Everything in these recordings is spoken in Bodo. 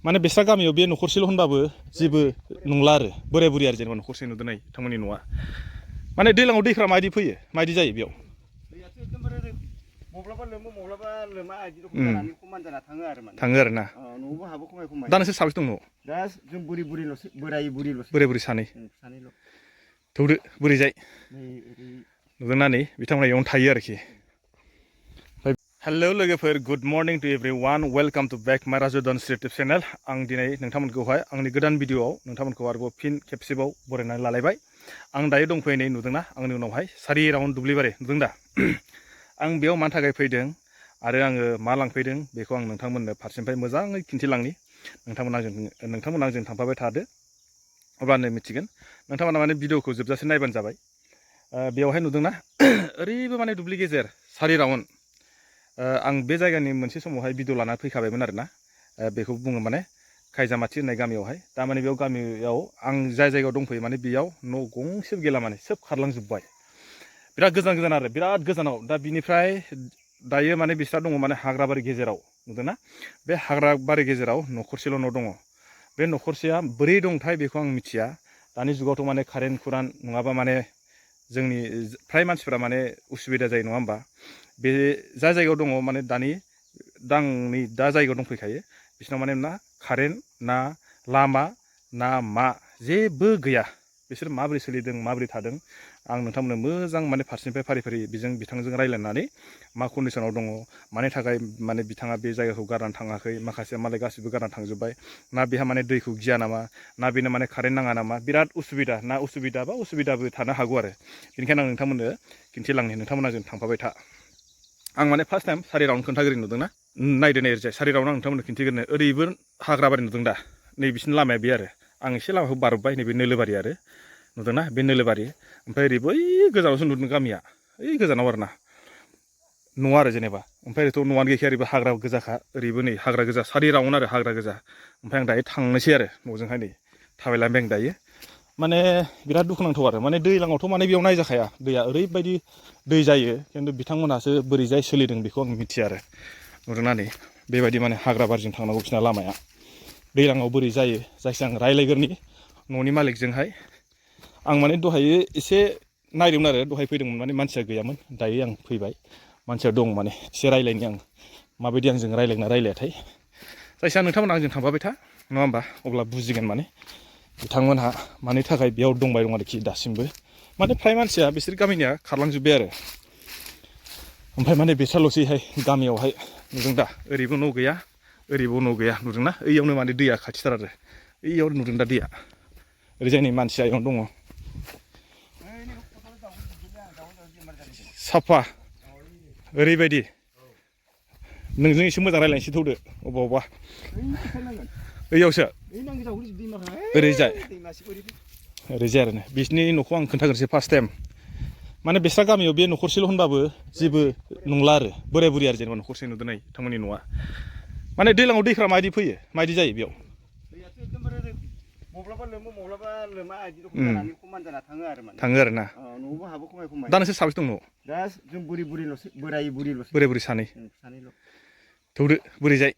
माने बेस्रा गामियाव बे न'खरसेल' होनबाबो जेबो नंला आरो बोराय बुरि आरो जेनेबा न'खरसे नुदों नै बिथांमोननि न'आ माने दैज्लाङाव दैफ्रा माबायदि फैयो माबायदि जायो बेयाव दैयाथ' एकदमबारे मब्लाबा लोमा इदि रखम जानानै खमान जाना थाङो आरो ना न'आवबो हाबो खमाय दा नोंसोर साबेसे दं न'आव दा जों बुरिल'सो बोराय बुरिल'सो बोराय बुरि सानैल' थौदो बोरैजाय नुदोंना नै बिथांमोना इयावनो थायो आरोखि हेलौ लोगोफोर good morning to everyone welcome to back my Raju Dhansri YouTube channel आं दिनै नोंथांमोनखौहाय आंनि गोदान भिडिअआव नोंथांमोनखौ आरोबाव फिन खेबसेबाव बरायनानै लालायबाय आं दायो दंफैयो नै नुदोंना आंनि उनावहाय सारि राउन्ड दुब्लिबारि नुदों दा आं बेयाव मानि थाखाय फैदों आरो आङो मा लांफैदों बेखौ आं नोंथांमोननो फारसेनिफ्राय मोजाङै खिन्थिलांनि नोंथांमोना आंजों थांफाबाय थादो अब्लानो मिथिगोन नोंथांमोना माने भिडिअखौ जोबजासे नायबानो जाबाय बेवहाय नुदोंना ओरैबो माने दुब्लि गेजेर सारि राउन्ड आं बे जायगानि मोनसे समावहाय भिडिअ लाना फैखाबायमोन आरोना बेखौ बुङो माने खायजामाथि होननाय गामियावहाय तारमाने बेयाव गामियाव आं जाय जायगायाव दंफैयो माने बेयाव न' गंसेबो गैला माने सोब खारलांजोब्बाय बिराद गोजान आरो बिराद गोजानाव दा बिनिफ्राय दायो माने बिस्रा दङ माने हाग्राबारि गेजेराव नुदोंना बे हाग्राबारि गेजेराव न'खरसेल' न' दङ बे न'खरसेया बोरै दंथाय बेखौ आं मिथिया दानि जुगावथ' माने कारेन्ट कुरान नङाबा माने जोंनि फ्राय मानसिफ्रा माने उसुबिदा जायो नङा होमबा बे जा जायगायाव दङ माने दांनि दा जायगायाव दंफैखायो बिसोरनाव माने ना कारेन्ट ना लामा ना मा जेबो गैया बिसोर माबोरै सोलिदों माबोरै थादों आं नोंथांमोननो मोजां माने फारसेनिफ्राय फारि फारि बिथांजों रायज्लायनानै मा कन्डिसनाव दङ मानि थाखाय माने बिथाङा बे जायगाखौ गारनानै थाङाखै माखासे मालाय गासिबो गारनानै थांजोब्बाय ना बेहा माने दैखौ गिया नामा ना बेनो माने कारेन्ट नाङा नामा बिराद उसुबिदा ना उसुबिदाबो थानो हागौ आरो बेनिखायनो आं नोंथांमोननो खिन्थिलांनि नोंथांमोना जों थांफाबाय था आं माने फार्स्ट टाइम सारि राउन्ड खोन्थागिरि नुदोंना नायदो नै ओरैजाय सारि राउन्ड आं नोंथांमोननो खिन्थिग्रोनो ओरैबो हाग्राबारि नुदों दा नै बिसिनि लामाया बे आरो आं एसे लामाखौ बारबोबाय नैबे नोलोबारि आरो नुदोंना बे नोलोबारि ओमफ्राय ओरै बै गोजानावसो नुदों गामिया ओइ गोजानाव आरो ना न'आ आरो जेनेबा ओमफ्राय ओरैथ' न'आनो गैखाया ओरैबो हाग्रा गोजाखा ओरैबो नै हाग्रा गोजा सारि राउन्ड आरो हाग्रा गोजा ओमफ्राय आं दायो थांनोसै आरो न'जोंहाय नै थाबायलांबाय आं दायो माने बिराद दुखुनांथाव आरो माने दैज्लाङावथ' माने बेयाव नायजाखाया दैया ओरैबायदि दै जायो खिन्थु बिथांमोनहासो बोरैजाय सोलिदों बेखौ आं मिथिया आरो नुदोंना नै बेबायदि माने हाग्रा बारिजों थांनांगौ बिसिना लामाया दैज्लाङाव बोरै जायो जायखिजाया आं रायज्लायग्रोनि न'नि मालिकजोंहाय आं माने दहायो एसे नायदोंमोन आरो दहाय फैदोंमोन माने मानसिया गैयामोन दायो आं फैबाय मानसिया दं माने एसे रायज्लायनि आं माबायदि आंजों रायज्लायथाय जायखिजाया नोंथांमोना आंजों थांफाबाय था नङा होमबा अब्ला बुजिगोन माने बिथांमोनहा मानि थाखाय बेयाव दंबाय दं आरोखि दासिमबो माने फ्राय मानसिया बिसोर गामिनिया खारलांजोब्बाय आरो ओमफ्राय माने बिसोरल'सैहाय गामियावहाय नुदों दा ओरैबो न' गैया ओरैबो न' गैया नुदोंना ओइयावनो माने दैया खाथिथार आरो ओइयाव नुदों दा दैया ओरैजाय नै मानसिया इयावनो दङ साफा ओरैबायदि नोंजों एसे मोजां रायज्लायनोसै थौदो अबावबा ओइयावसो ओरैजाय आरो ना बिसिनि न'खौ आं खोन्थाग्रोनोसै फार्स्ट टाइम माने बेस्रा गामियाव बे न'खरसेल' होनबाबो जेबो नंला आरो बोराय बुरि आरो जेनेबा न'खरसे नुदों नै बिथांमोननि न'आ माने दैज्लाङाव दैफ्रा माबायदि फैयो माबायदि जायो बेयाव दैयाथ' एकदमबारे मब्लाबा लोमा इदि रखम जानानै खमान जाना थाङो आरो ना न'आवबो हाबो खमाय दा नोंसोर साबेसे दं न'आव दा जों बुरिल'सो बोराय बुरि सानैल' थौदो बोरैजाय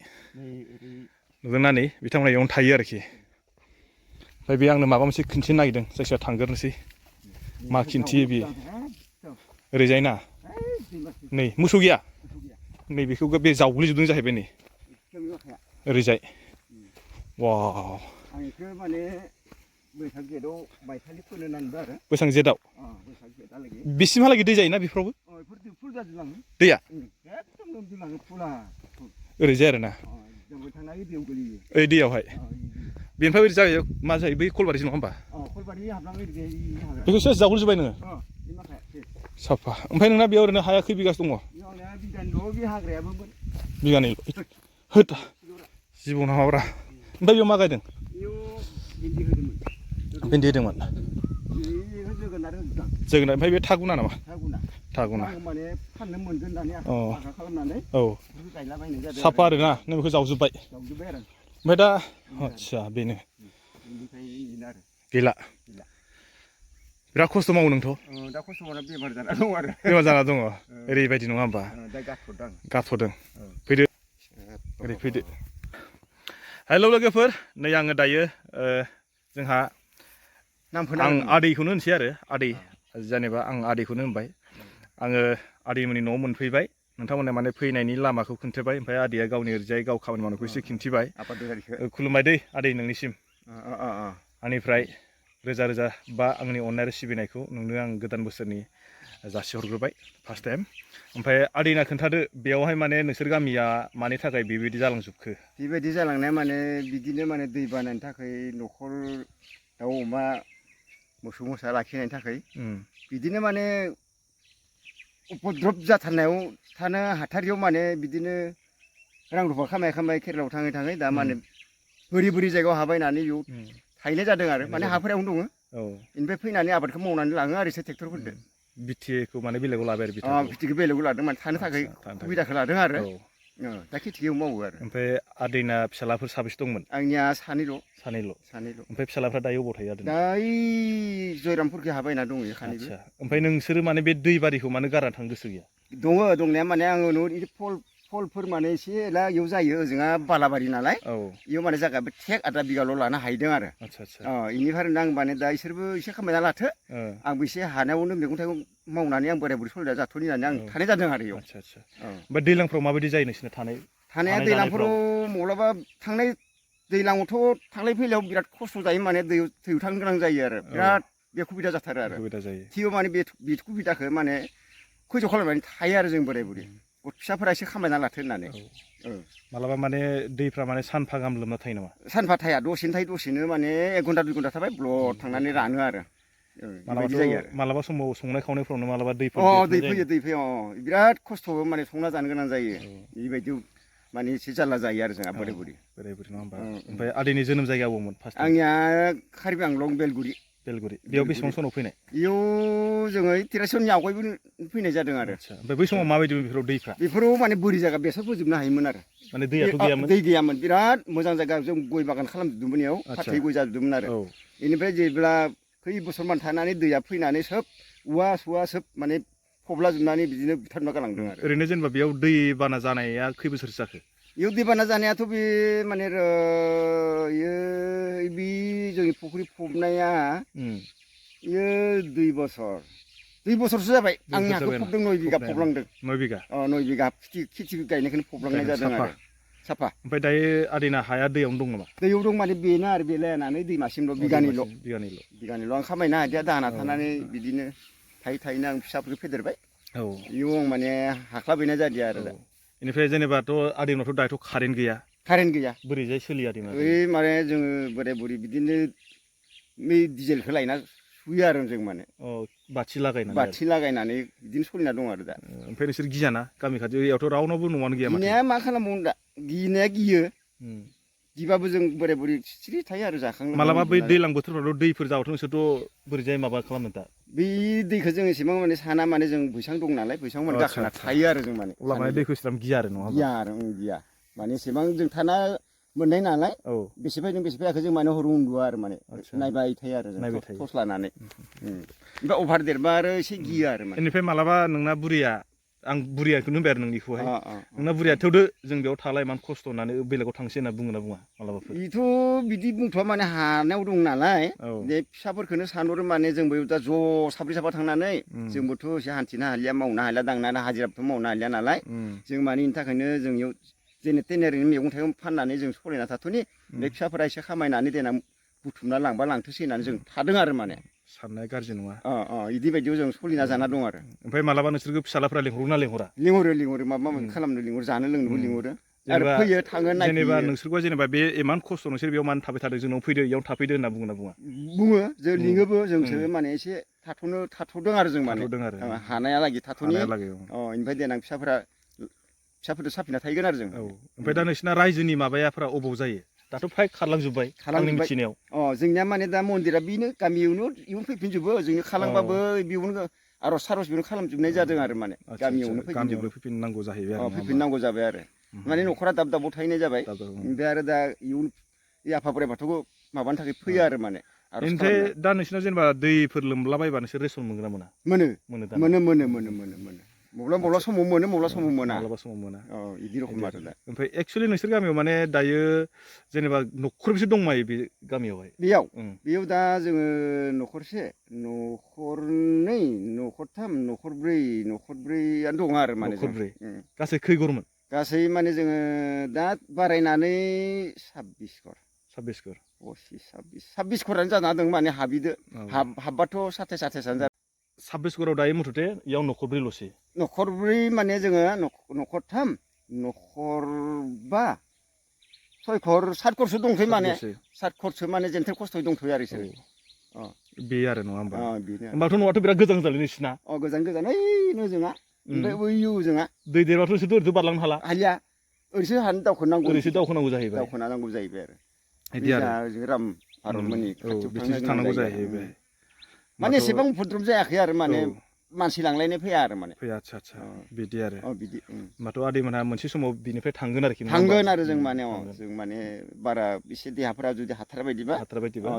नुदोंना नै बिथांमोना इयावनो थायो आरोखि ओमफ्राय बे आंनो माबा मोनसे खिन्थिनो नागिरदों जायखिजाया थांग्रोनोसै मा खिन्थियो बियो ओरैजाय ना नै मोसौ गैया नै बेखौ बे जावग्लिजोबदों जाहैबाय नै ओरैजाय वाव आं बेखौ माने बैसाग जेठआव माइसालि फोनो नांदों आरो बैसाग जेठआव बिसिमहालागै दै जायोना बेफोरावबो दैया ओरैजाय आरो ना ओइ दैयावहाय बेनिफ्राय ओरै जायो मा जायो बै कलबारिसो नङा होमबा बेखौ सेस जावग्लिजोब्बाय नोङो साफा ओमफ्राय नोंना बेयाव ओरैनो हाया खै बिगासो दङ बिगानैल' होद जिबौ नामाब्रा ओमफ्राय बेयाव मा गायदों भिन्दि होदोंमोन जोगोनार ओमफ्राय बे थागुना नामा थागुना औ साफा आरोना नों बेखौ जावजोब्बाय ओमफ्राय दा आदसा बेनो गैला बिराद खस्थ' मावो नोंथ' दा खस्थ' मावना बेमार जाना दं आरो बेमार जाना दङ ओरैबायदि नङा होमबा दा गाथ'दों फैदो ओरै फैदो हेल' लोगोफोर नै आङो दायो जोंहा आं आदैखौनो होनसै आरो आदै जेनेबा आं आदैखौनो होनबाय आङो आदैमोननि न'आव मोनफैबाय नोंथांमोना माने फैनायनि लामाखौ खोन्थाबाय ओमफ्राय आदैया गावनि ओरैजाय गाव खामानि मावनायखौ एसे खिन्थिबाय खुलुमबाय दै आदै नोंनिसिम आंनिफ्राय रोजा रोजा बा आंनि अननाय आरो सिबिनायखौ नोंनो आं गोदान बोसोरनि जासिहरग्रोबाय फार्स्ट टाइम ओमफ्राय आदैना खोन्थादो बेयावहाय माने नोंसोर गामिया मानि थाखाय बेबायदि जालांजोबखो बेबायदि जालांनाया माने बिदिनो माने दै बानायनि थाखाय न'खर दाउ अमा मोसौ मोसा लाखिनायनि थाखाय बिदिनो माने उपद्रब जाथारनायाव थानो हाथारियाव माने बिदिनो रां रुफा खामाय खामाय केरेलायाव थाङै थाङै दा माने बोरि बोरि जायगायाव हाबायनानै बेयाव थाहैनाय जादों आरो माने हाफोरावनो दङ बेनिफ्राय फैनानै आबादखौ मावनानै लाङो आरो एसे ट्रेक्टरफोरजों बिटिएखौ माने बेलेगाव लाबाय आरो बिटिखौ बेलेगाव लादों माने थानो थाखाय सुबिदाखौ लादों आरो दा खेथिखौ मावो आरो ओमफ्राय आदैना फिसालाफोर साबेसे दंमोन आंनिया सानैल' ओमफ्राय फिसालाफ्रा दायो अबाव थायो दा ओइ जयरामफोरखौ हाबायना दङ खानैबो ओमफ्राय नोंसोरो माने बे दैबारिखौ मानो गारना थांनो गोसो गैया दङ दंनाया माने आङो फलफोर माने एसे एला इयाव जायो ओजोंहा बालाबारि नालाय इयाव माने जायगा बे थेक आधा बिगाल' लानो हाहैदों आरो इनिफ्राय आं माने दा इसोरबो एसे खामायना लाथो आंबो एसे हानायावनो मैगं थाइगं मावनानै आं बोराय बुरै सलिना जाथ'नि होननानै आं थानाय जादों आरो इयाव ओमफ्राय दैज्लांफ्राव माबायदि जायो नोंसोरना थानाया दैज्लांफोराव माब्लाबा थांनाय दैज्लाङावथ' थांलाय फैलायाव बिराद खस्थ' जायो माने दैयाव थांनो गोनां जायो आरो बिराद बे सुबिदा जाथारो आरो थेवबो माने बे सुबिदाखौ माने खैज' खालामनानै थायो आरो जों बोराय बुरै फिसाफोरा एसे खामायना लाथो होननानै मालाबा माने दैफ्रा माने सानफा गाहाम लोमना थायो नामा सानफा थाया दसेनो थायो दसेनो माने 1 घन्टा 2 घन्टा थाबाय ब्लद थांनानै रानो आरो बेबायदि जायो आरो मालाबा समाव संनाय खावनायफ्रावनो मालाबा दै फैयो बिराद खस्थ' माने संना जानो गोनां जायो बेबायदि माने एसे जारला जायो आरो जोंहा बोराय बुरि नङा होमबा ओमफ्राय आदैनि जोनोम जायगा बबेमोन आंनिया कार्बि आंलं बेलगुरि बेयाव बेसेबां सनाव फैनाय बेयाव जोङो 13 सननि आवगायबो फैनाय जादों आरो ओमफ्राय बै समाव माबायदि बेफोराव माने बोरि जायगा बेसर फोजोबनो हायोमोन आरो माने दैयाथ' दै गैयामोन बिराद मोजां जायगा जों गय बागान खालामजोबदोंमोन बेयाव फाथै गय जाजोबदोंमोन आरो बेनिफ्राय जेब्ला खै बोसोरमान थानानै दैया फैनानै सोब औवा सुवा सोब माने फबलाजोबनानै बिदिनो बुथारना गालांदों आरो ओरैनो जेनेबा बेयाव दै बाना जानाया खै बोसोरसो जाखो बेयाव दैबाना जानायाथ' बे माने बे जोंनि फुख्रि फबनाया बेयो 2 बोसोरसो जाबाय आंनि हाखौ फबदों 9 बिगा फबलांदों 9 बिगा 9 बिगा खेथि गायनायखौनो फबलांनाय जादों आरो साफा ओमफ्राय दायो आदैना हाया दैयावनो दं नामा दैयाव दं माने बेनो आरो बे लायनानै दैमासिमल' बिगानैल' आं खामायनो हादिया दाहोना थानानै बिदिनो थायैनो आं फिसाफोरखौ फेदेरबाय बेयाव आं माने हाख्लाबहैनाय जादिया आरो दा बेनिफ्राय जेनेबाथ' आदैनावथ' दाथ' कारेन्ट गैया बोरैजाय सोलियो आदैना माने जोङो बोराय बुरि बिदिनो बे डिजेलखौ लायना सुयो आरो जों माने बाथि लागायनानै बिदिनो सोलिना दं आरो दा ओमफ्राय नोंसोर गियाना गामि खाथियावथ' रावनावबो न'आनो गैया गिनाया मा खालामबावनो दा गिनाया गियो गिबाबो जों बोराय बुरि सिरि थायो आरो जाखांनो मालाबा बै दैज्लां बोथोरफ्रावथ' दैफोर जाबाथ' नोंसोरथ' बोरैजाय माबा खालामो दा बे दैखौ जों एसेबां माने साना माने जों बैसां दं नालाय बैसां माने गाखोना थायो आरो जों माने अब्ला माने दैखौ इसेबां गिया आरो नङा गिया माने एसेबां जों थाना मोननाय नालाय बेसे फैयाखै जों माने हर उन्दुआ आरो माने नायबाय थायो आरो जों टर्स लानानै ओमफ्राय अभार देरबा आरो एसे गियो आरो बेनिफ्राय मालाबा नोंना बुरिया आं बुरियाखौनो होनबाय आरो नोंनिखौहाय नोंना बुरिया थेवदो जों बेयाव थाला इमान खस्थ' होननानै बेलेगाव थांसै होनना बुङोना बुङा मालाबाफोर बेथ' बिदि बुंथ'वा माने हानायाव दं नालाय बे फिसाफोरखौनो सानहरो माने जोंबो दा ज' साब्रै साबा थांनानै जोंबोथ' एसे हान्थिनो हालिया मावनो हालिया दांनानै हाजिराबोथ' मावनो हालिया नालाय जों माने बेनि थाखायनो जों बेयाव जेने तेने ओरैनो मैगं थाइगं फाननानै जों सलिना थाथ'नि बे फिसाफोरा एसे खामायनानै देनां बुथुमना लांबा लांथोंसै होननानै जों थादों आरो माने साननाया गाज्रि नङा बिदि बायदियाव जों सलिना जाना दं आरो ओमफ्राय मालाबा नोंसोरखौ फिसालाफ्रा लिंहरोना लिंहरा लिंहरो माबा माबि खालामनो लिंहरो जानो लोंनोबो लिंहरो आरो फैयो थाङो नायफैयो जेनेबा नोंसोरखौ जेनेबा बे इमान खस्थ' नोंसोर बेयाव मानो थाबाय थादों जोंनाव फैदो इयाव थाफैदो होनना बुङोना बुङा बुङो जों लिङोबो जोंसो माने एसे थाथ'दों आरो जों माने हानायालागै थाथ'नि ओमफ्राय देनां फिसाफोरजों साफिना थाहैगोन आरो जों ओमफ्राय दा नोंसिना रायजोनि माबायाफ्रा अबाव जायो दाथ' फ्राय खारलांजोब्बाय आंनि मिथिनायाव जोंनिया माने दा मन्दिरा बेनो गामियावनो इयुन फैफिनजोबो जोंनि खालामबाबो बेयावनो आर'ज बेयावनो खालामजोबनाय जादों आरो माने गामियावनो फैफिननांगौ जाहैबाय आरो फैफिननांगौ जाबाय आरो माने न'खरा दाब दाबाव थाहैनाय जाबाय ओमफ्राय आरो दा इयुन आफा बोराइ बाथौखौ माबानो थाखाय फैयो आरो माने ओमफ्राय दा नोंसिना जेनेबा दैफोर लोमलाबायबा नोंसोर रेसन मोनगोन ना मोना मोनो मब्ला समाव मोनो मब्ला समाव मोना माब्लाबा समाव मोना इदि रखम आरो दा ओमफ्राय एक्चुअलि नोंसोर गामियाव माने दायो जेनेबा न'खरबेसे दंमायो बे गामियावहाय बेयाव दा जोङो न'खरसे न'खरनै न'खरथाम न'खरब्रैयानो दङ आरो माने न'खरब्रै गासै खै घरमोन गासै माने जोङो दा बारायनानै 26 घर 26 घर 26 घरानो जाना दं माने हाबिदो हाबबाथ' 27 जानो 26 घराव दायो मुथथे इयाव न'खरब्रैल'सै न'खरब्रै माने जोङो न'खरथाम न'खरबा 6 घर 7 घरसो दंथ'यो माने 7 घरसो माने जेनथेन खस्थ'यै दंथ'यो आरो इसोरो बे आरो नङा होमबा बेनो होमबाथ' न'आथ' बिराद गोजान जालै नोंसिना गोजान ओइनो जोंहा ओमफ्राय बैयो जोंहा दै देरबाथ' नोंसोरथ' ओरैथ' बारलांनो हालिया ओरैसो हानो दावखोनांगौ जाहैबाय आरो बिदि आरो जों राम भारतमोननि खाथियाव थांनांगौ जाहैबाय माने एसेबां उपद्रब जायाखै आरो माने मानसि लांलायनाय फैया आरो माने आदसा बिदि आरो बिदि होमबाथ' आदैमोनहा मोनसे समाव बिनिफ्राय थांगोन आरोखि थांगोन आरो जों माने बारा एसे देहाफोरा जुदि हाथारबायदिबा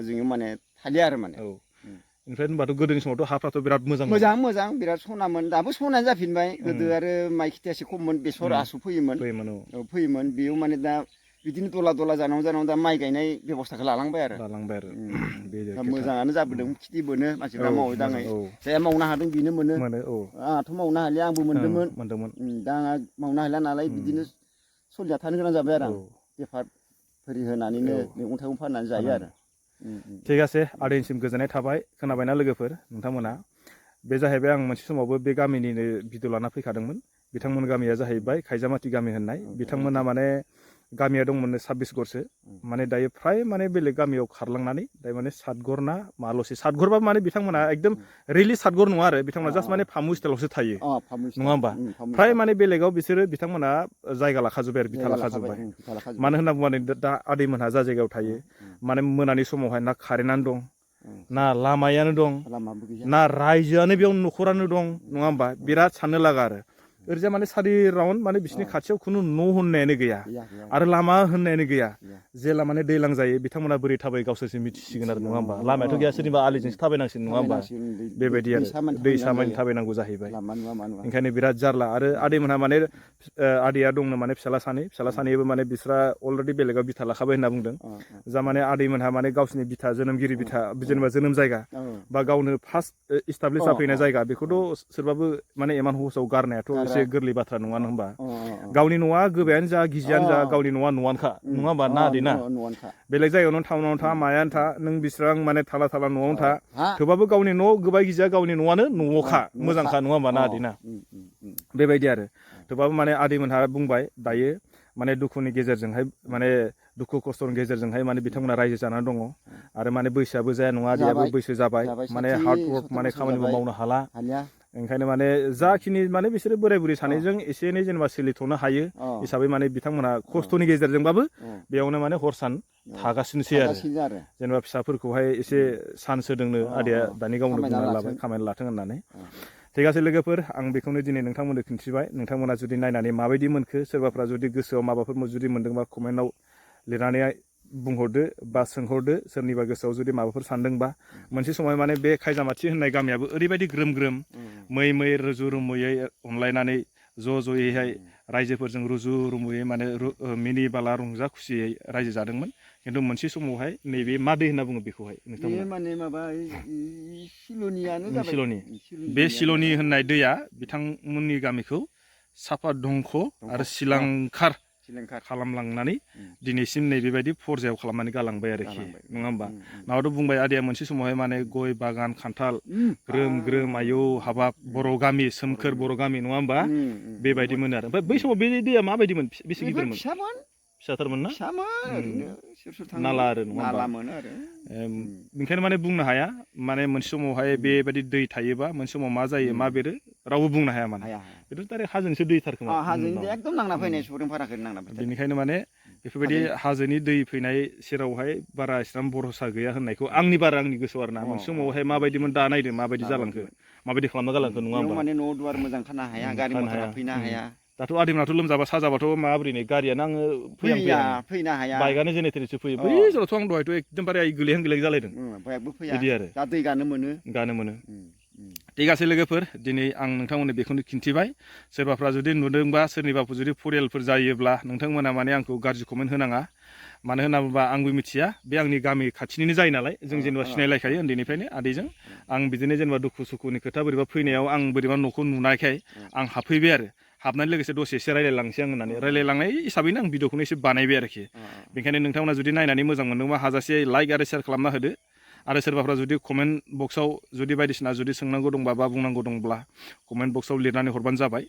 जोङो माने थालिया आरो माने ओमफ्राय होनबाथ' गोदोनि समावथ' हाफ्राथ' बिराद मोजां बिराद सनामोन दाबो सनायानो जाफिनबाय गोदो आरो माइ खेथिया एसे खममोन बेसर आसु फोयोमोन बेयाव माने दा बिदिनो दला जानांगौ दा माइ गायनाय बेब'स्थाखौ लालांबाय आरो दा मोजाङानो जाबोदों खेथि बोनो मानसिफ्रा मावै दाङै जायहा मावनो हादों बेनो मोनो आंहाथ' मावनो हालिया आंबो मोनदोंमोन दा आंहा मावनो हालिया नालाय बिदिनो सोलिना थानो गोनां जाबाय आरो आं बेफार फोरि होनानैनो मैगं थाइगं फाननानै जायो आरो थिग আছে आदैनिसिम गोजोननाय थाबाय खोनाबायना लोगोफोर नोंथांमोना बे जाहैबाय आं मोनसे समावबो बे गामिनिनो भिडिअ लाना फैखादोंमोन बिथांमोन गामिया जाहैबाय खायजामाथि गामि होननाय बिथांमोना माने गामिया दंमोन 26 घरसो माने दायो फ्राय माने बेलेग गामियाव खारलांनानै दायो माने 7 घर ना माल'सै 7 घरबा माने बिथांमोना एकदम रियेलि 7 घर नङा आरो बिथांमोना जास्ट माने फामु स्टाइलावसो थायो नङा होमबा फ्राय माने बेलेगाव बिसोरो बिथांमोना जायगा लाखाजोब्बाय आरो बिथा लाखाजोब्बाय मानो होनना बुङोबा दा आदैमोनहा जा जायगायाव थायो माने मोनानि समावहाय ना कारेन्टआनो दं ना लामायानो दं ना रायजोआनो बेयाव न'खरानो दं नङा होमबा बिराद साननो लागा आरो ओरैजा माने सारि राउन्ड माने बिसिनि खाथियाव खुनु न' होननायानो गैया आरो लामा होननायानो गैया जेला माने दैलां जायो बिथांमोना बोरै थाबाय गावसोरसो मिथिसिगोन आरो नङा होमबा लामायाथ' गैया सोरनिबा आलिजोंसो थाबायनांसिगोन नङा होमबा बेबायदि आरो दै सामानि थाबायनांगौ जाहैबाय ओंखायनो बिराद जारला आरो आदैमोनहा माने आदैया दंनो माने फिसाला सानैबो माने बिस्रा अलरेडि बेलेगाव बिथा लाखाबाय होनना बुंदों जा माने आदैमोनहा माने गावसिनि बिथा जोनोमगिरि बिथा जेनेबा जोनोम जायगा बा गावनो फार्स्ट इस्टाब्लिस जाफैनाय जायगा बेखौथ' सोरबाबो माने इमान हसाव गारनायाथ' एसे गोरलै बाथ्रा नङा होनबा गावनि न'आ गोबायानो जा गिजियानो जा गावनि न'आ न'आनोखा नङा होमबा ना आदै ना बेलेग जायगायावनो टाउनावनो था मायानो था नों बिसिबां माने थाला न'आवनो था थेवबाबो गावनि न' गोबाय गिजिया गावनि न'आनो न'आवखा मोजांखा नङा होमबा ना आदै ना बेबायदि आरो थेवबाबो माने आदैमोनहा बुंबाय दायो माने दुखुनि गेजेरजोंहाय माने दुखु खस्थ'नि गेजेरजोंहाय माने बिथांमोना रायजो जानानै दङ आरो माने बैसोआबो जाया नङा आदैयाबो बैसो जाबाय माने हार्ड वर्क माने खामानिबो मावनो हाला ओंखायनो माने जाखिनि माने बिसोरो बोराय बुरै सानैजों एसे एनै जेनेबा सोलिथ'नो हायो हिसाबै माने बिथांमोनहा खस्थ'नि गेजेरजोंबाबो बेयावनो माने हर सान थागासिनोसै आरो जेनेबा फिसाफोरखौहाय एसे चान्स होदोंनो आदैया दानि गावनो बुंना लाबाय खामानि लाथों होननानै थिग আছে लोगोफोर आं बेखौनो दिनै नोंथांमोननो खिन्थिबाय नोंथांमोना जुदि नायनानै माबायदि मोनखो सोरबाफ्रा जुदि गोसोआव माबाफोर जुदि मोनदोंबा कमेन्टआव लिरनानै बुंहरदो बा सोंहरदो सोरनिबा गोसोआव जुदि माबाफोर सानदोंबा मोनसे समाव माने बे खायजामाथि होननाय गामियाबो ओरैबायदि ग्रोम ग्रोम मै रुजु रुमुयै अनलायनानै ज' ज'यैहाय रायजोफोरजों रुजु रुमुयै माने मिनि बाला रंजा खुसियै रायजो जादोंमोन खिन्थु मोनसे समावहाय नैबे मा दै होनना बुङो बेखौहाय सिल'नि बे सिल'नि होननाय दैया बिथांमोननि गामिखौ साफा दंख' आरो सिलांखार खालामलांनानै दिनैसिम नैबेबायदि फरजायाव खालामनानै गालांबाय आरोखि नङा होमबा नावथ' बुंबाय आदैया मोनसे समावहाय माने गय बागान खान्थाल ग्रोम ग्रोम आयौ हाबाब बर' गामि सोमखोर बर' गामि नङा होमबा बेबायदिमोन आरो ओमफ्राय बै समाव बे दैया माबायदिमोन बेसे गिदिरमोन फिसाथारमोन ना नाला आरो नङा होमबा ओंखायनो माने बुंनो हाया माने मोनसे समावहाय बेबायदि दै थायोबा मोनसे समाव मा जायो मा बेरो रावबो बुंनो हाया माने बेथ' डाइरेक्ट हाजोनिसो दै थारखोमा बेनिखायनो माने बेफोरबायदि हाजोनि दै फैनाय सेरावहाय बारा इसिबां भरसा गैया होननायखौ आंनि गोसोआव आरोना मोनसे समावहाय माबायदिमोन दा नायदो माबायदि जालांखो माबायदि खालामना गालांखो नङा होमबा माने न' दुवार मोजां खानो हाया गारि मथर फैनो हाया दाथ' आदैमोनाथ' लोमजाबा साजाबाथ' माबोरै नै गारियानो आङो फैनो हाया बाइकआनो जेने थेनेसो फैयो बै जायगायावथ' आं दहायथ' एकदमबारे गोलैहां जालायदों बाइकबो फैया बिदि आरो दा दै गानो मोनो ঠিক আছে लोगोफोर दिनै आं नोंथांमोननो बेखौनो खिन्थिबाय सोरबाफ्रा जुदि नुदोंबा सोरनिबाफोर जुदि फरियालफोर जायोब्ला नोंथांमोना माने आंखौ गाज्रि कमेन्ट होनाङा मानो होनना बुङोबा आंबो मिथिया बे आंनि गामि खाथिनिनो जायो नालाय जों जेनेबा सिनायलायखायो उन्दैनिफ्रायनो आदैजों आं बिदिनो जेनेबा दुखु सुखुनि खोथा बोरैबा फैनायाव आं बोरैबा न'खौ नुनायखाय आं हाबफैबाय आरो हाबनाय लोगोसे दसे एसे रायलायलांसै आं होननानै रायलायलांनाय हिसाबैनो आं भिडिअखौनो एसे बानायबाय आरोखि बेखायनो नोंथांमोना जुदि नायनानै मोजां मोनदोंबा हाजासे लाइक आरो शेयार खालामना होदो आरो सोरबाफ्रा जुदि कमेन्ट बक्सआव जुदि बायदिसिना जुदि सोंनांगौ दंबा बा बुंनांगौ दंब्ला कमेन्ट बक्सआव लिरनानै हरबानो जाबाय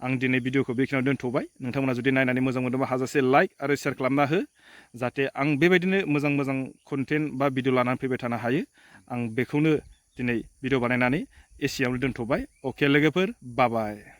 आं दिनै भिडिअखौ बेखिनियाव दोनथ'बाय नोंथांमोना जुदि नायनानै मोजां मोनदोंबा हाजासे लाइक आरो शेयार खालामना हो जाहाथे आं बेबायदिनो मोजां मोजां कन्टेन्ट बा भिडिअ लानानै फैबाय थानो हायो आं बेखौनो दिनै भिडिअ बानायनानै एसेयावनो दोनथ'बाय अके लोगोफोर बाय बाय